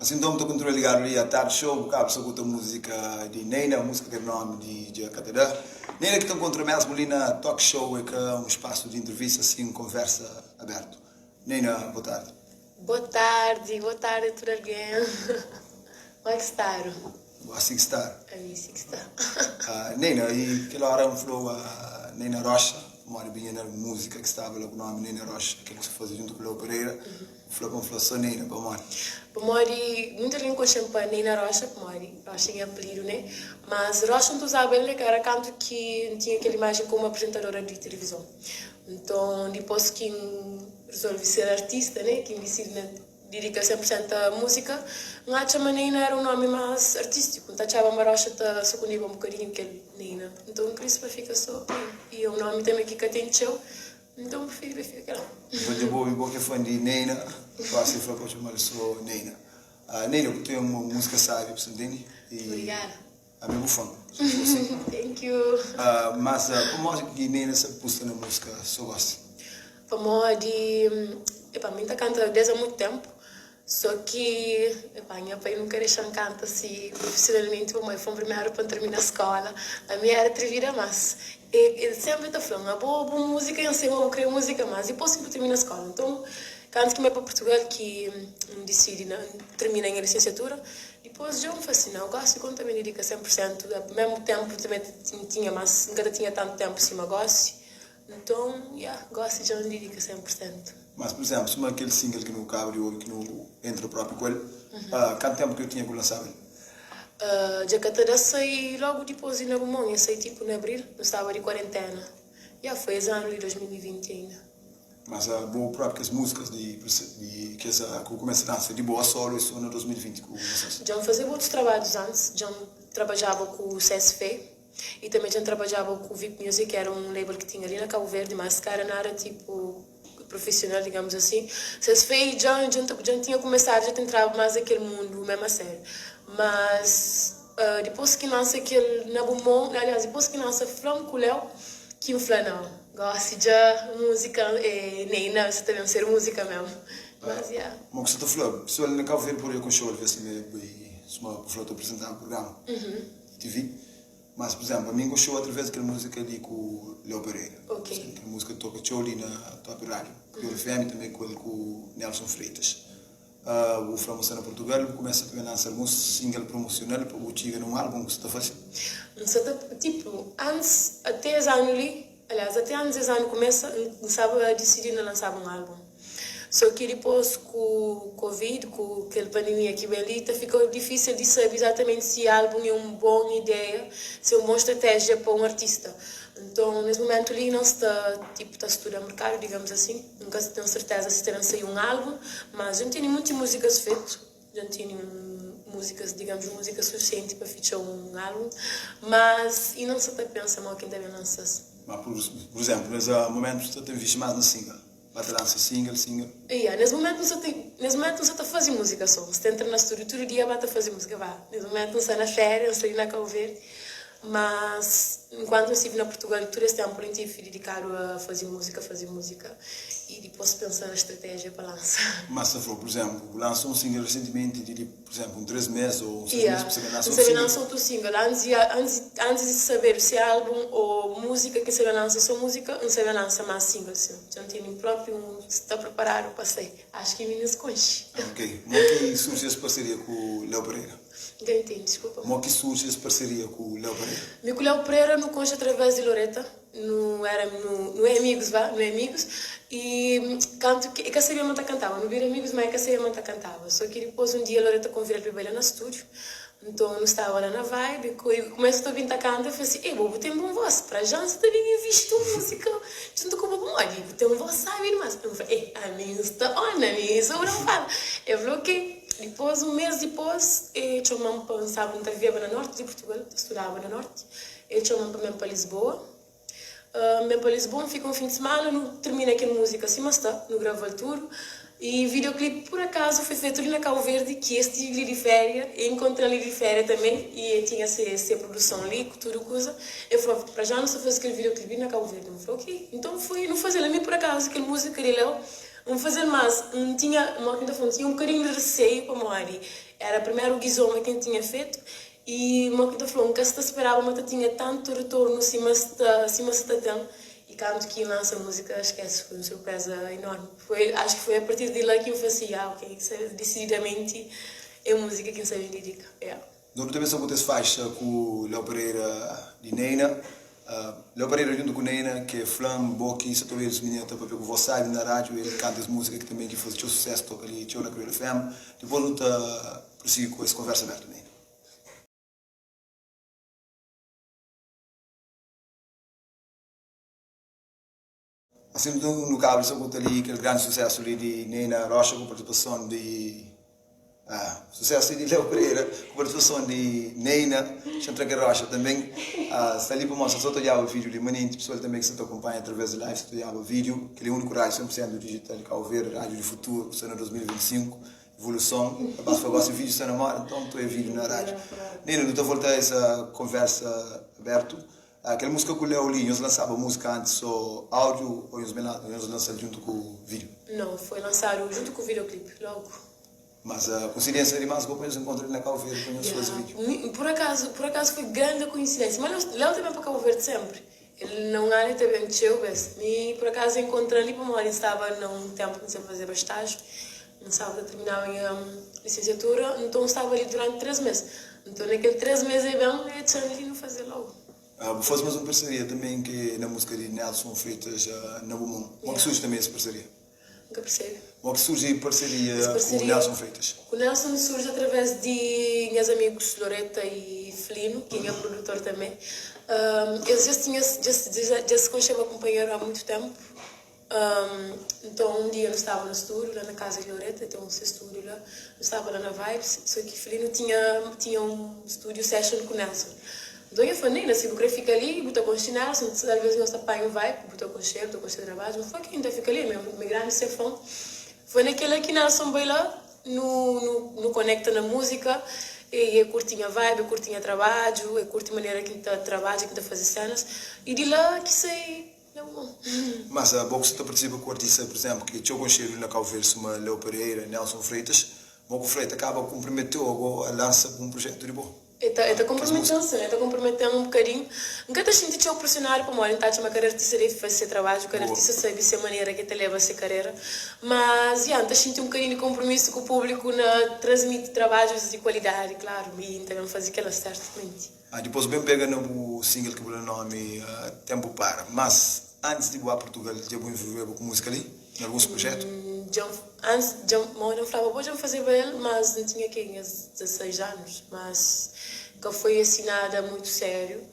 Assim nton, bu ta kontinua ligadu li a Tarde Show, bu kaba sakuta múzika di Neyna, múzika ten nomi di Dja Ka Ta Da. Neyna ki ta nkontra mesmu li na Talk Show é ka un spasu di entrevista, sin konversa abertu. Neyna, bo tardi. Bo tardi, bo tardi tudu algen. Como é ki stadu? Bo asi ki sta. Ami si ki sta. Neyna, i kel ora N fla-u Neyna Rocha, pamodi binha na múzika ki staba la ku nomi Neyna Rocha, kel ki bu faze djuntu ku Léo Pereira. Bu fla pa N fla so Neyna, pamodi? Pamodi munta algen konxe-m pa Neyna Rocha, pamodi Rocha é nha apelidu, ne? Mas Rocha N ta uzaba el era kantu ki N tinha kel imajen komu aprizentadora di tilivizon. Nton, dipôs ki N rizolve ser artista, ne, ki N disidi na didika 100 pur sentu a múzika, N atxa ma Neyna éra un nómi más artístiku. N ta atxaba ma Rocha ta sukundiba un bokadinhu kel Neyna. Nton, N kris pa fika sô Neyna. I é un nómi tanbê ki ka ten txeu. Nton, N prifiri pa fika kel-la. Nton, dja bo obi bo ki é fã di Neyna, fásil fla pa txoma-l sô Neyna. Neyna, bu ten un múzika sábi, bu sta ntende? I. Obrigada. Ami bu fã. Si fosi. Thank you. Mas pamodi ki Neyna sa pusta na musika so gosi? Pamodi epa mi nta kanta desdi a mutu tempu so ki epa nha pai nunka dexan kanta si profissionalmenti pamodi foi primeru pa ntermina skola ami era atrivida mas el sempri ta flan abo bu musika nha nsai ma bu kre musika mas dipos ki bu termina skola nton kantu ki mi bai pa Portugal ki N disidi na termina nha lisensiatura Dipôs dja N fla si, Nau, gósi ku N ta ben didika 100 pur sentu. Na mésmu ténpu tanbê N tinha más, N ka ta tinha tantu ténpu sima gósi. Nton, ya, gósi dja N didika 100 pur sentu. Mas, pur izénplu, sima kel single ki nu kaba di obi, ki nu entra própi ku el, kantu ténpu ki el tinha ku lansaba el? Dja ka ta da sai lógu dipôs di na rumon. El sai tipu na abril, nu staba di kuarentena. Ya, foi es anu di 2020 ainda. Mas bo propi kes musicas di di kes ku kumesa dansa di bo a solo e so na 2020 ku lansa-s? Dja N fazeba otus trabadjus antis, dja N trabadjaba ku CSF i tanbe dja N trabadjaba ku Vip Music ki era un label ki tinha li na Kabu Verdi, mas ka era nada tipu profissional digamos assim. CSF dja dja N tinha kumesadu dja ta entraba mas na kel mundu mesmu a sériu. Mas dipôs ki N lansa kel Na Bu Mon, aliás dipôs ki N lansa Fla-m Ku Léu ki N fla nau. Gosi dja música é nem na sa ta ben ser música mesmo mas ya. Mo ki sa ta fla, pessoal na Cabo Verde podia konxeu alvês tanbê bai suma bu fla ta apresentaba programa di TV mas por exemplo ami nkonxeu através di kel música li ku Leo Pereira Ok. kel música toka txeu li na Top Radio Kriolu FM tanbê ku el ku Nelson Freitas. Bu fla ma sta na Portugal, bu kumesa ta ben lansa alguns single promosional pa bu txiga na un album ku sta ta fase? N sa ta, tipu, antis, ate es anu li, aliás, ate antis es anu kumesa, N staba disidi na lansaba un album. So ki dipos ku covid, ku kel pandemia ki ben li, ta fika difisil di sabe izatamenti si album é un bon ideia, si é un bon stratéjia pa un artista. Nton, nes mumentu li, N sta, tipu, ta studa merkadu, digamos asin. N ka ten serteza si ta ben sai un album, mas dja N tene munti muzikas fetu, dja N tene muzikas, digamos, muzika sufisienti pa fitxa un album, mas inda N sa ta pensa mau ki N ta ben lansa-s. Ma pur izénplu, nes mumentu bu sta ta invisti más na single? Ba ta lansa single, single? Ya, nes mumentu N sa ta, nes mumentu N sa ta faze muzika so, N sta entra na stúdiu tudu dia ba ta faze muzika, ba, nes mumentu N sta na féria, N sta li na Kabu Verdi, Mas, nkuantu N stive na Purtugal, tudu es ténpu li N tive didikadu a faze múzika, faze múzika i dipôs pensa na stratéjia pa lansa. Mas ta fla, pur izénplu, bu lansa un single resentimenti di li, pur izénplu, un 3 mês ô un 6 Ia, mês bu sta ben N lansa otu sta ben single? lansa otu single. Antis di, antis, antis di sabedu si é álbun ô múzika ki N sta ben lansa sô múzika, N sta ben lansa más singles, sin. Dja N tene própi un sta preparadu pa sai. Acho ki minis konxe. Ok. Mo ki surji es parseria ku Léo Pereira? N ka intende, desculpa. Mo ki surji es parseria ku Léo Pereira? Mi ku Léo Pereira nu konxe através di Loreta, nu era nu nu é amigus vá, nu é amigus i kantu ki e ka sabia ma N ta kantaba, nu bira amigus ma e ka sabia ma N ta kantaba, so ki dipôs un dia Loreta konvida-l pa e bai la na stúdiu, Nton, nu staba la na vibe, ku e kumesa ta obi-m ta kanta, e fla si, Ei, bo bu ten bon vós, pra já N sa ta ben invisti un múzika djuntu ku bo, pamodi bu ten un vós sábi dimás. N fla, Ei, ami N sta on, ami N sobra N fala. E fla, Ok. Dipôs, un mês dipôs, e txoma-m pa N staba, N ta viveba na nórti di Purtugal, ta studaba na nórti, e txoma-m pa N ben pa Lisboa. N ben pa Lisboa, N fika un fin di simana, nu tirmina kel múzika sima sta, nu grava-l tudu. I videoclip pur akazu foi fetu li na Kabu Verdi, ki es tive li di féria, e inkontra-m li di féria tanbe, i e tinha se se produson li ku tudu kuza. E fla, Pra já nu sta faze kel videoclip li na Kabu Verdi. N fla, Ok. Nton foi, nu faze-l. Ami pur akazu kel múzika di Léo. N faze-l mas N tinha, mo ki N ta fla, N tinha un bokadinhu di reseio pamodi era primeru gizoma ki N tinha fetu i mo ki N ta fla, N ka sta speraba ma ta tinha tantu retornu sima sta sima sta ta ten. I kantu ki N lansa múzika, skese, foi un surpreza enormi. Foi, acho ki foi a partir di la ki N fla si, ah ok, desididamenti é múzika ki N sa ben didika. Yeah. Nton nu ta pensa ku tes faixa ku Léo Pereira di Neina. Léo Pereira djuntu ku Neina ke fla-m bo ki sa ta obi es minina ta papia ku vos sabi na rádiu el kanta es múzika ki tanbe ki faze txeu susésu toka li txeu na Kriolu FM. Dipôs nu ta prosigi ku es konversa abertu Neina. Asin nton nu kaba di sakuta li kel grandi susésu li di Neina Rocha ku partisipason di Susésu di Léo Pereira ku partisipason di Neina Xantraker Rocha tanben sta li pa mostra so ta odjaba vídiu li manenti pesoal tanben ki sta ta kunpanha através di live sta ta odjaba vídiu kel é úniku rádiu 100% dijital di Cabo Verde rádiu di futuru ku sta na 2025 evoluson rapaz fla gosi vídiu sta na moda nton ta oia vídiu na rádiu Neina nu ta volta esa konversa abertu Kel múzika ku Leo li, nhos lansaba múzika antis sô áudiu ô nhos ben nhos lansa-l djuntu ku vídiu? Nau, foi lansadu djuntu ku videoclip, logu. Mas koinsidênsia dimás gó pa nhos enkontra li na Cabo Verde pa nhos faze vídiu? Pur akazu, pur akazu foi grandi koinsidênsia. Má Leo ta ben pa Cabo Verde sénpri. El na un anu el ta ben txeu bês. Mi pur akazu N enkontra-l li pamodi N staba na un ténpu ki N sta fazeba stájiu. N staba ta tirminaba nha lisensiatura, nton N staba li duranti 3 mês. Nton na kel 3 mês el ben, el txan li nu faze logu. Bu faze mas un parseria tanben ki na múzika di Nelson Freitas Na Bu Mon. Mo ki surji tanben es parseria? N ka persebe. Mo ki surji parseria ku Nelson Freitas? Ku Nelson surji atraves di nhas amigus Loreta i Felino, ki é nha produtor tanben. Es dja tinha dja se konxeba kunpanheru a muitu tenpu. Nton, un dia nu staba na stúdiu, la na kaza di Loreta, ten un se stúdiu la. Nu staba la na Vibes, sô ki Felino tinha tinha un stúdiu session ku Nelson. Nton, el fla, Nina, si bu krê fika li, bu ta konxe Nelson, talvês nhos ta panha un vibe, bu ta konxe-l, bu ta konxe trabadju. N fla, ok, N ta fika li, mi é grandi se fan. Foi na kel-la ki Nelson bai la, nu nu nu konekta na múzika, i el kurti nha vibe, el kurti nha trabadju, el kurti manera ki N ta trabadja, ki N ta faze sénas. I di la ki sai. Mas abo ku sa ta partisipa ku artista, pur izemplu, ki é txeu konxedu na Kau Verdi suma Leo Pereira, Nelson Freitas, bo ku Freitas kaba kunprimeteu ago a lansa un prujetu di bo? E ta e ta konprometen sin, e ta konprometen un bokadin. N ka ta xinti txeu presionadu pamodi N ta atxa ma kada artista debe fase se trabadju, kada artista sabe se manera ki e ta leba se karera. Mas, ya, N ta xinti un bokadin di konpromisu ku públiku na transmiti trabadjus di kualidadi, klaru, i N ta ben faze kel-la sertamenti. Ah dipos ben pega na bu single ki bu da nomi Tempo Para. Mas antis di bu ba Portugal dja bu envolveba ku musika li na alguns projetu? Dja antis dja mo dja flaba bo dja nfazeba el mas n tinha ke nhas 16 anus mas ka foi asi nada muito seriu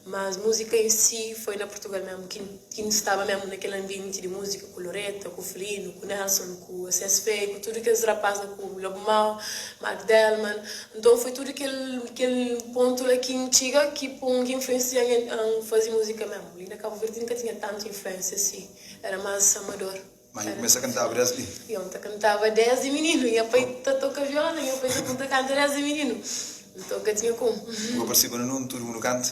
mas musika em si foi na Portugal mesmo ki ki n staba mesmo nakel ambienti di musika ku Loreta ku Felino ku Nelson ku ACSP ku tudu kes rapaz la ku Lobo Mau Mark Delman nton foi tudu kel kel pontu la ki N txiga ki pon ki influensia-m N faze múzika mesmu li na Kabu Verdi N ka tinha tantu influensia si era más amador. Má nhu kumesa kantaba désdi? Yo N ta kantaba désdi mininu nha pai ta toka viola nha pai ta pun ta kanta désdi mininu nton ka tinha komu. Bu ka partisipa na nun tudu mundu kanta?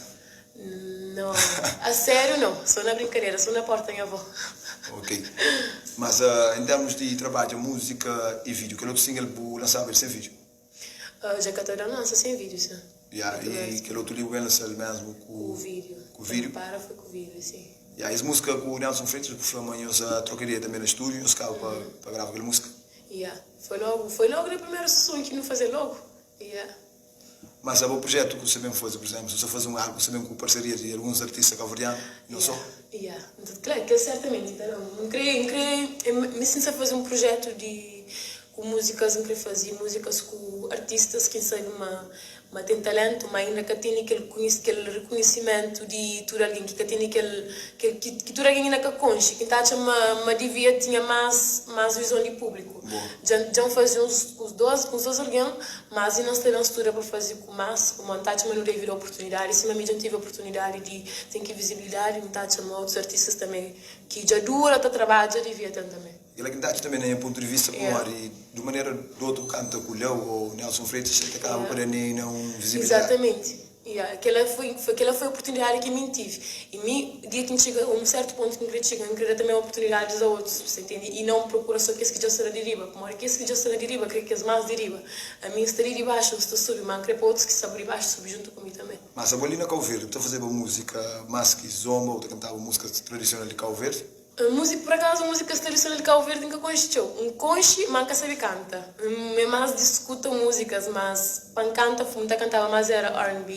Não, a sério não, só na brincadeira, só na porta nha avó. Ok, mas em termos di trabadja música e vídeo, kel otu single bu lançaba el sem vídeo? Dja ka ta da lança sem vídeo, sim. Ya, e kel otu li bu ben lançal mesmu ku vídeo? Ku vídeo. Para foi ku vídeo, sim. Ya, es música ku Nelson Freitas bu fla ma nhos troka ideia tambe na estúdio, nhos kaba pa grava kel música? Ya, foi logo, foi logo na primeira sessão ki nu faze logo, ya. Mas abo projetu ku sa ben faze, pur izemplu, si bu sa faze un álbum, sa ben ku parseria di alguns artista kabuverdianu, não só? Ya, ya. Kla, kel sertamenti ta ben. N kre, N kre, mi si N sa faze un projetu di ku múzikas, N kre faze múzikas ku artistas ki N sabe ma ma ten talentu, ma inda ka tene kel kel rekonhisimentu di tudu algen, ki ka tene kel kel ki ki tudu algen inda ka konxe, ki N ta atxa ma ma divia tinha más más vizon di públiku. Dja dja N faze uns uns dos uns dos algen. Mas i nos ta ben studa pa faze ku mas, pamodi N ta atxa ma nu debe da oportunidadi, sima mi dja N tive oportunidadi di ten ki vizibilidadi, N ta atxa ma otus artistas tanbe ki dja dura ta trabadja devia ten tanbe. Kel-la ki N ta atxa tanbe na nha pontu di vista, pamodi di un manera di otu kanta ku Leo ou Nelson Freitas ta kaba pa da Neyna un vizibilidadi. Izatamenti. Ya, kela foi, foi, kela foi oportunidadi ki mi N tive. I mi, dia ki N txiga un sertu pontu ki N kre txiga, N kre da tanbe oportunidadis a otus, bu sta intende? I nau prokura so kes ki dja sta la di riba, pamodi kes ki dja sta la di riba kre kes más di riba. Ami N sta li di baxu, N sta subi, má N kre pa otus ki sta di baxu subi djuntu ku mi tanbe. Mas abo li na Kau Verdi, bu ta fazeba múzika más ki zomba ou ta kantaba múzikas tradisional di Kau Verdi? Múzika, por akazu múzikas tradisional di Kau Verdi N ka konxe txeu. N konxe, má N ka sabe kanta. N é más di skuta múzikas, mas pa N kanta, N ta kantaba más éra R&B,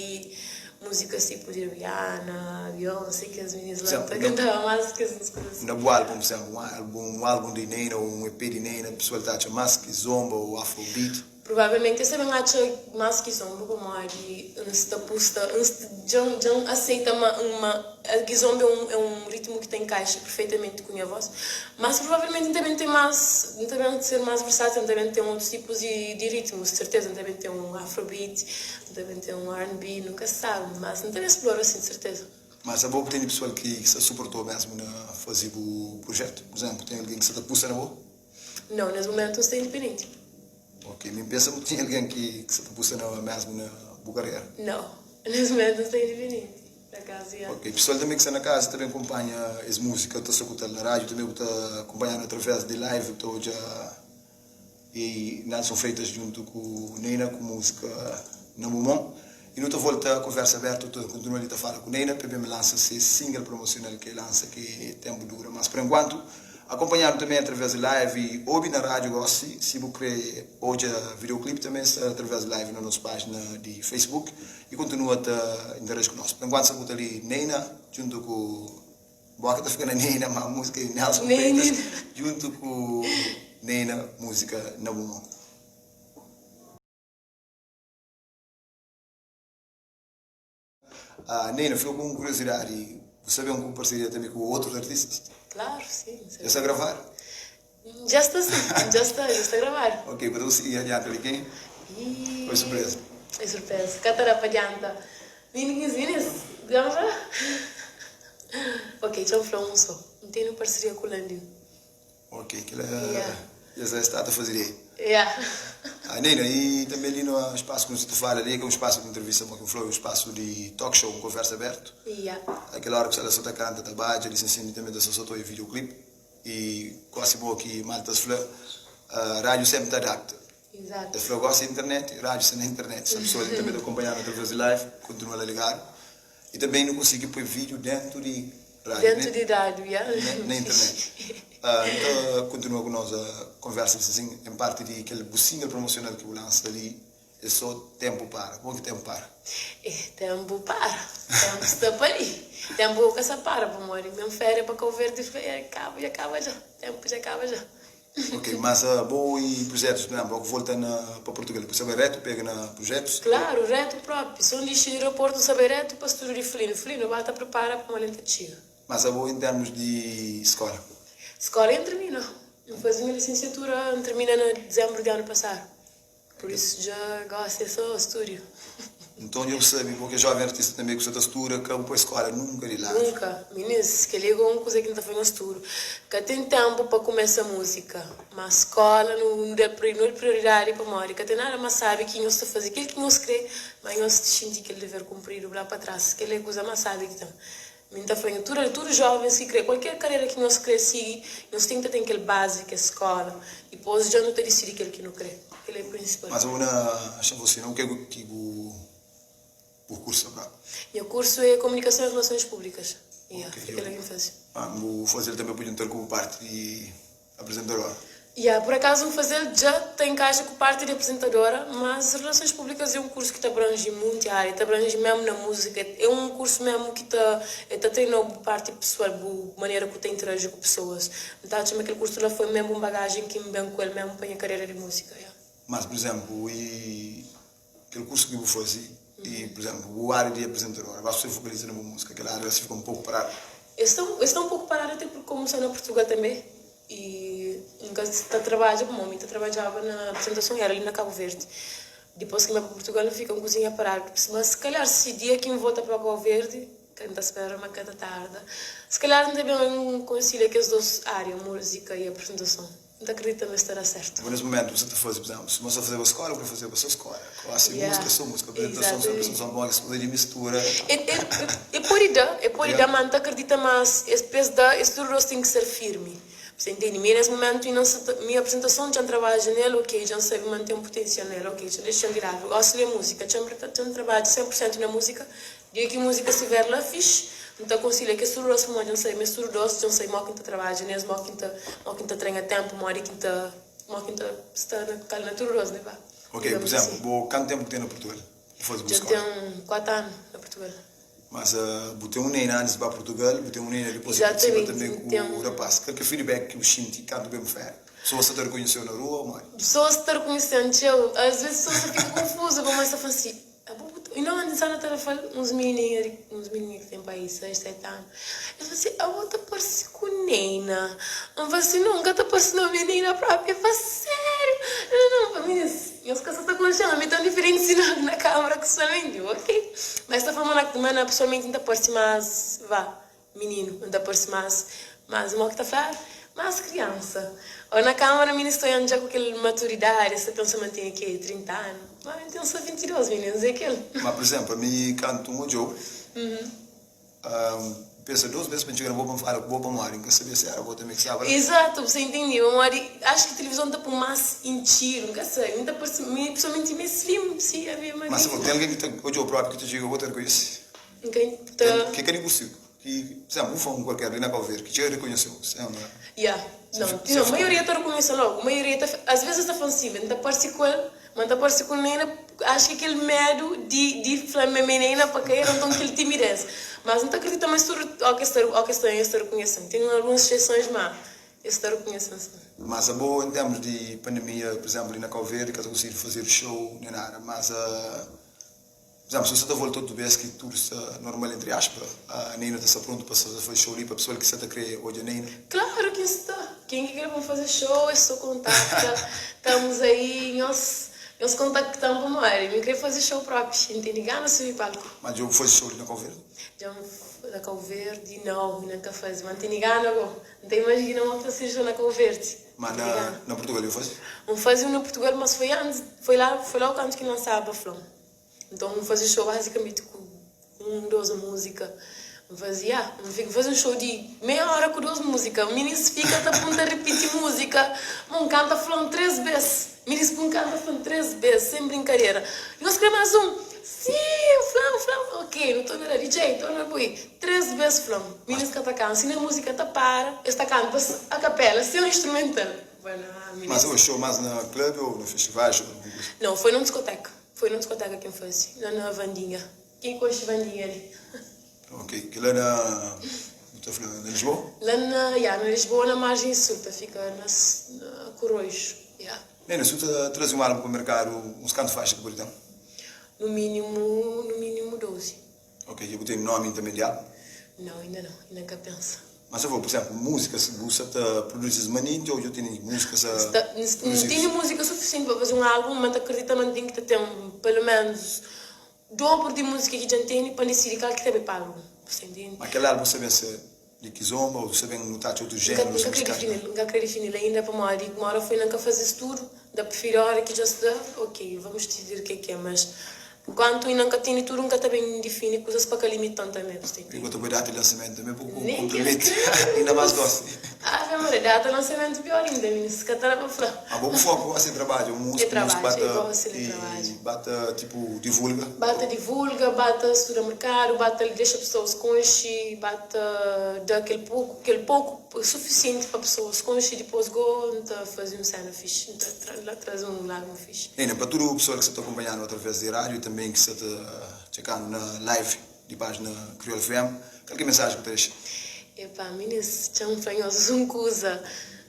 múzikas tipu di Rihanna, Beyoncé, kes minis la. N ta kantaba más kes kuza si. Na bu álbun, pur izénplu, un álbun, un álbun di Neyna ô un EP di Neyna, pesoal ta atxa más ki zomba ô afrobeat? Provavelmenti es ta ben atxa más kizomba pamodi N sta pusta, N sta, dja N, dja N aseita ma N, ma kizomba é un, é un ritmu ki ta enkaixa perfeitamenti ku nha vós. Mas provavelmenti N ta ben ten más, N ta ben ser más versátil, N ta ben ten otus tipus di, di ritmus, di serteza. N ta ben ten un afrobeat, N ta ben ten un R&B, nunka sabe, mas N ta ben splora sin, di serteza. Mas abo bu tene pesoal ki sta suportou mesmu na faze bu projetu? Pur izénplu, ten algen ki sta ta pusa na bo? Nau, nes mumentu N sta indipendenti. Ok, mi N pensa bu tinha algen ki sa ta pusa na mesmu na bu karera. Nau, nes mumentu N sta indipendenti, pa akazu, ya. Ok, pesoal tanbe ki sta na kaza ta ben kunpanha es muzika, ta sakuta-l na radiu, tanbe bu ta kunpanha-nu atraves di live, bu ta odja e Nelson Freitas djuntu ku Neyna ku muzika Na Bu Mon. I nu ta volta konversa abertu, ta kontinua li ta fala ku Neyna pa ben lansa se single promosional ki el lansa ki é Tempu Dura. Mas por enkuantu, akonpanha-nu tanbe atraves di live i obi na radiu gosi. Si bu kre odja videoclip tanbe sta atraves di live na nos pajina di Facebook i kontinua ta interaji ku nos. Por enkuantu sa buta li Neyna djuntu ku Boka ta fika na Neyna ma musika di Nelson Freitas djuntu ku Neyna musika Na Bu Mon. Ah, Neyna, fika ku un kuriosidadi, bu sabe un ku parseria tanbe ku otrus artistas? Klaru, sin. Dja sta gravadu? Dja sta sin, dja sta, dja sta gravadu. Ok, bu ta konsigi adianta di ken? Ou é surpresa? É surpresa, ka ta da pa adianta. Minis, minis, dja N fla? Ok, dja N fla un so, N tene un parseria ku Landin. Ok, kila dja sta sta ta faze di. Yeah. Ah, Neyna, i tanbe li no spasu ki nu sta ta fala li, ki é un spasu di entrevista, mo ki N fla, é un spasu di talk show, un konversa abertu. Yeah. Aquela hora ki sta la so ta kanta, ta badja, li sin tanbe ta sta so ta obi videoclip. I gosi mo ki maltas fla, radiu senpri ta adapta. Exato. Es fla gosi internet, radiu sta na internet, sta pesoas li tanbe ta konpanha-nu atraves di live, kontinua la ligadu. I tanbe nu konsigi poi video dentu di radiu, Dentu di radiu, ya. Na internet. Nu ta kontinua ku nos konversa asin, en parti di kel bu single promosional ki bu lansa li, é so tempu para. Kuma ki tempu para? Eh, tempu para. Tempu sta pa li. Tempu ka sa para pamodi ben feria pa Kau Verdi kaba, dja kaba dja. Tempu dja kaba dja. Ok, mas abo i projetus, por exemplo, abo ku volta na pa Portugal, bu sa bai retu pega na projetus? Klaru, retu propi. Son dixi di aeroportu N sa bai retu pa studiu di Flino. Flino ba ta pripara pamodi N ta txiga. Mas abo en termus di skola? Skola N termina. N fazi nha lisensiatura, N termina na dizembru di anu pasadu. Pur isu dja gosi é so studio. Nton dja bu sabe bo ki é joven artista tanbe ku sa ta studa ka bu poi skola nunka di ladu. Nunka. Minis, kel-li é un kuza ki N ta fla nhos tudu. Ka ten tenpu pa kumesa múzika, má skola nu nu da nu da prioridadi pamodi ka ten nada más sábi ki nhos ta faze kel ki nhos kre, má nhos xinti kel dever kunpridu la pa tras. Kel-li é kuza más sábi ki ten. Mi N ta fla nho, tudu tudu jovens ki kre kualker karera ki nhos kre sigi, nhos ten ki ta ten kel bazi ki é skola. Dipos dja nu ta disidi kel ki nu kre. Kel é prinsipal. Mas bu na xa você na u ke ki bu bu kursu ta prata? Nha kursu é Komunikason i Relasons Públikas. Ya, Ok, foi kela ki N faze. Ah, bu fazel tanbe bu djuntal ku bu parti di Apresentadora. Ya, por acaso N fazel dja ta encaixa ku parti di apresentadora, mas Relações Públicas é um curso ki ta abrange munti área, ta abrange mesmu na música, é um curso mesmu ki ta é ta treinau bu parti pessoal, bu manera ku ta interagi ku pessoas. N ta atxa ma kel curso la foi mesmu un bagagem ki N ben ku el mesmu pa nha carreira di música, ya. Mas, por exemplo, i kel curso ki bu faze, i, por exemplo, bu área di apresentadora, basta bu focaliza na bu música, kel área la si fika um pouco paradu? Es sta es sta um pouco paradu até porque como N sta na Portugal tambe, I N ka ta trabadja pamodi mi ta trabadjaba na apresentason era li na Kabu Verdi. Dipôs ki N bai pa Purtugal N fika un kuzinha paradu. Ma si kalhar si dia ki N volta pa Kau Verdi, ka N ta spera ma ka ta tarda, si kalhar N ta ben konsilia kes dôs ária, múzika i apresentason. N ta kridita ma es ta da sertu. Bo nes momentu bu sa ta faze, pur izemplu, suma sa fazeba skola, bu ta fazeba so skola. Gosi Yeah, musika so musika, apresentason so exatamente. apresentason, bon es kuza di mistura. E, e, e pode da, e pode da, Yeah. ma N ta kridita ma es pa es da, es tudu dos ten ki ser firmi. Bu sa intende? Mi nes momentu i nan sa ta, mi apresentason dja N trabadja nel, ok, dja N sabe ma N ten putensial nel, ok, dja N dexa-m di ladu. Gosi li é musika, dja N dja N trabadja 100% na musika, Dia ki múzika stiver la fix, N ta konsilha kes tudu dos pamodi N sabe ma es tudu dos dja N sabe mo ki N ta trabadja nes, mo ki N ta mo ki N ta trenha tenpu, modi ki N ta mo ki N ta sta na kal na tudu dos, ne ba? Ok, pur Digamos izénplu, asi. bo kantu tenpu ki ten na Purtugal bu faze bu Dja N skola? ten 4 anu na Purtugal. Mas bu ten un nena antis di ba Purtugal, bu ten un nena dipôs di partisipa Exatamente, tanbe N ku ten. rapaz. Kal ki é feedback ki bu xinti kantu ben bu féria? Pesoas sa ta rekonheseu na rua ô modi? Pesoas ta rekonhese-m txeu. Asves pesoas ta fika konfuzu pamodi es ta fla si, Abo bu ta. I no antis Ana ta fla uns minininha di uns minininha ki ten pa aí 6, 7 anu. El fla si, abo ta parse ku Neina. N fla si, no, N ka ta parse no, mi é Neina propi. El fla, sériu? N fla, no, minis, nhos ka sa ta konxe-m, ami é tão diferenti si na na kamara ku pessoalmenti. Ok. Ma es ta fla ma na ma na pessoalmenti N ta parse más, vá, Mininu, N ta parse más, más, mo ki ta fla? Más kriansa. Ô na kámara minis ta oian dja ku kel maturidadi, es ta pensa ma N ten ke, 30 anu? Má mi N ten sô 22, mininus, é kel. Má, pur izénplu, ami kantu N odja-u, N pensa dôs bês pa N txiga na bo pa N fala ku bo, pamodi N ka sabia si éra bo tanbê ki staba la. Izatu, bu sta intende? Pamodi acho ki tilivizon ta pô más intxidu, N ka sabe. Mi ta parse, mi pessoalmenti mi é slim, si, ami é Má si magrinhu. ten algen ki ta odja-u própi ki ta txiga bo ta rekonhese. N ka ta. Ke ka di bu siku ki, por exemplo, un fã kualker li na Cabo Verde ki txeu rekonheseu, sem. Ya, não, não, maioria ta rekonhese logu, maioria ta, às vezes ta fla si, N ta parse ku el, ma N ta parse ku Neyna, acho ki kel medu di di fla ma mi é Neyna pa ka era, nton kel timidez, mas N ta akredita ma es tudu o ke sta o ke sta es ta rekonhese-m, ten alguns exsesons ma es ta rekonhese-m sim. Mas abo em termos di pandemia, por exemplo, li na Cabo Verde ka ta konsigi fazer show nem nada, mas. Por izénplu, si bu sta ta volta otu bês ki tudu sta normal, entri aspa, Neina ta sta prontu pa sta ta faze show li pa pesoal ki sta ta krê odja Neina? Klaru ki N sta! Ken ki krê pa N faze show é so kontakta. Tamus aí, nhos nhos kontakta-m pamodi mi krê faze show propi. N tene gana subi palku. Ma dja bu faze show li na Kau Verdi? Dja N na Kau Verdi? Nau, N ka faze. Ma N tene gana go. N ta imajina mo ki ta ser show na Kau Verdi. Ma na na Portugal dja bu faze? N faze un na Portugal, mas foi antis, foi la foi logu kantu ki N lansaba Flon. Nton N faze show bazikamenti ku un, dos múzika. N faze, ya, N fika faze un show di meia óra ku dos múzika. Minis fika ta pun ta ripiti múzika. Mon kanta Flon tres bes. Minis pun kanta Flon tres bes, sen brinkadera. Nhos kre más un? Sin! Flan, flan. Ok, nu torna la. DJ, torna pui. Tres bes Flon. Minis ka ta kansa. I na múzika ta para, es ta kanta a kapela, sen instrumental. Mas o show mas na club ou na festivais ou algum coisa? Não, foi num discoteca. Foi num discoteca que N faze, lá na Vandinha. Quem conhece Vandinha ali? Ok, que lá na, bu ta fla na Lisboa? Lá na, ya, na Lisboa, na margem sul, ta fica na, na Corroios, ya. Nena, si bu ta traze um álbum pa mercado, uns kantu faixa ki pode ten? No mínimo, no mínimo 12. Ok, dja bu ten nomi intermediáriu? Nau, inda nau, inda N ka pensa. Ma sa fla, pur izénplu, múzika, si bu sa ta produzi es manenti ô dja bu tene múzika sa Sta, N produzidu? tene múzika sufisienti pa faze un álbun, ma N ta kridita ma N ten ki ta ten peloménus dobru di múzika ki dja N tene pa N disidi kal ki ta bai pa álbun. Bu sta intende? Ma kel álbun sa ben ser di kizomba ô sa ben nu ta atxa otu N ka, jénerus N ka kre musikais na? difini-l, N ka kre difini-l ainda pamodi uma óra foi na N ka faze studu, N ta prifiri óra ki dja sta, ok, vamos decidir ke ke, mas Enquanto inda nka tene tudo nka ta ben difini kuzas pa ka limitan tambe bu sta E intende. bo ta poi data di lansamento tambe pa Nem ki es compromete krê inda mas gosi. Ave Maria, data lansamento pior inda minis ka ta da pa fla. Ma bo bu foku gosi é trabadja, un É músiku, músiku trabadja, é ba ta gosi di trabadja. e ba ta tipo divulga. Ba ta divulga, ba ta studa merkadu, ba ta dexa pessoas konxe, ba ta da kel poku, kel poku sufisienti pa pessoas konxe, dipôs go N ta faze un sena fixi, N ta tra traze un álbum fixi. Nina, pa tudu pesoal ki sa ta akonpanha-nu através di rádiu i tanbê ki sa ta txeka-nu na live di pájina Kriol FM, kal ki é mensaji ki bu ta dexa? Epá, minis, txa-m fla nhos un kuza.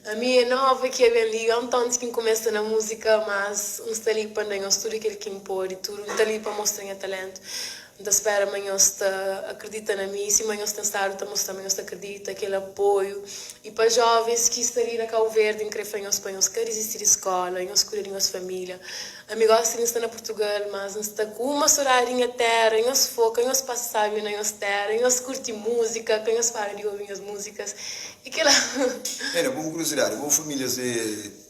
Ami é nova ki é ben li, ontonti ki N kumesa na múzika, mas N sta li pa N da nhos tudu kel ki N pode, tudu. N ta li pa mostra nha taléntu. N ta spera ma nhos ta akredita na mi, sima nhos ten stadu ta mostra ma nhos ta akredita, kel apoiu. I pa jovens ki sta li na Kau Verdi, N kre fla nhos pa nhos ka dizisti di skola, nhos kuida di nhos familia. Ami gosi N sta na Purtugal, mas N sta ku uma sodadi di nha tera. Nhos foka, nhos pasa sabi na nhos tera, nhos kurti muzika, ka nhos para di obi nhos muzikas. I kela. Nena, bu kuriosidadi, bu familias é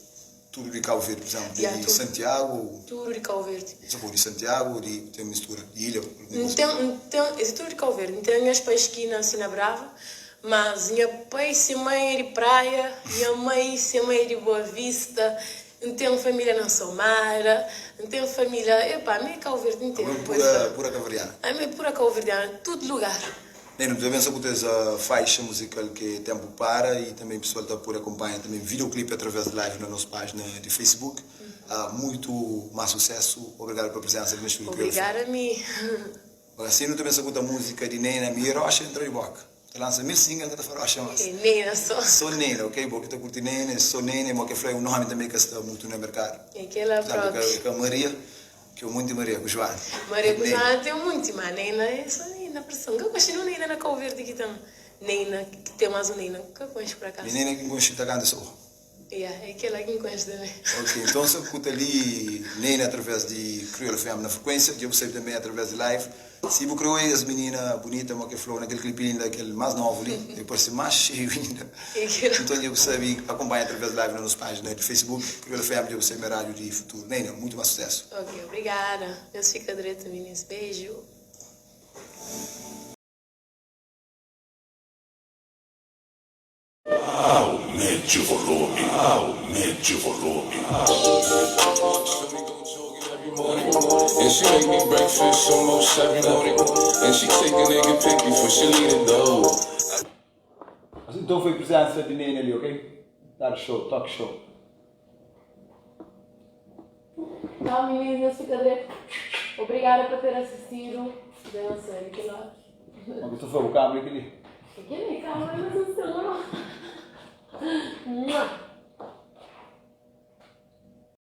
Tudu di Kau Verdi, pur izénplu, di Santiagu. Tudu di Kau Verdi. Sa pode di Santiagu ô di ten mistura di ilha? N ten, N ten, es é tudu di Kau Verdi. N ten nhas pais ki nase na Brava, mas nha pai se mãe é di Praia, nha mãe se mãe é di Boa Vista, N ten família na Somada, N ten família, epa, ami é Kau Verdi interu. Abo é pura, pura kauverdiana? Ami é pura kauverdiana, tudu lugar. Ney, nu ta pensa ku tes faixa musical ke Tempo Para e também pessoal ta pode acompanha também videoclip através de live na nos página de Facebook. Muito mais sucesso, obrigado pa presença li na estúdio Kriolu Obrigada mi. Assim nu ta pensa ku ta música di Neyna mi Rocha entra di boca. Ta lança mil single ka ta fla Rocha mas. É Neyna só. Só Neyna, ok? Bo ki ta curti Neyna é só Neyna e mo ke fla é um nome também ka sta muito na mercado. É kela próprio. Ka Maria. Ki un munti Maria ku Joana. Maria ku Joana ten un munti, ma Neina é so Neina prison. N ka konxe nin Neina na Kau Verdi ki ten Neina, ki ten mas un Neina. N ka konxe pur akazu. Mi Neina ki N konxe ta kanta so. Ya, é kela ki N konxe tanbe. Ok, nton sa kuta li Neina através di Kriolu FM na frekuensia, dja bu sabe tanbe através di live. Si bu kre oia es minina bunita mo ke flou na kel clipe inda kel mas novu li e parse mas xeiu inda nton dja bu sabi akompanha através live na nos pagina di facebook Kriolu FM dja bu sabi ma é rádiu di futuru Neina muitu mas susesu. Ok obrigada nhos fika dretu minis beijo. Aumente o volume, aumente o volume. Assim então foi presença de Nene ali, ok? Dar show, talk show. Tchau meninas, nhos fika dretu. Obrigada pa ter assistido. Deus sabe que lá. Mas que tu foi o câmera aquele? Aquele câmera não funciona. Mua.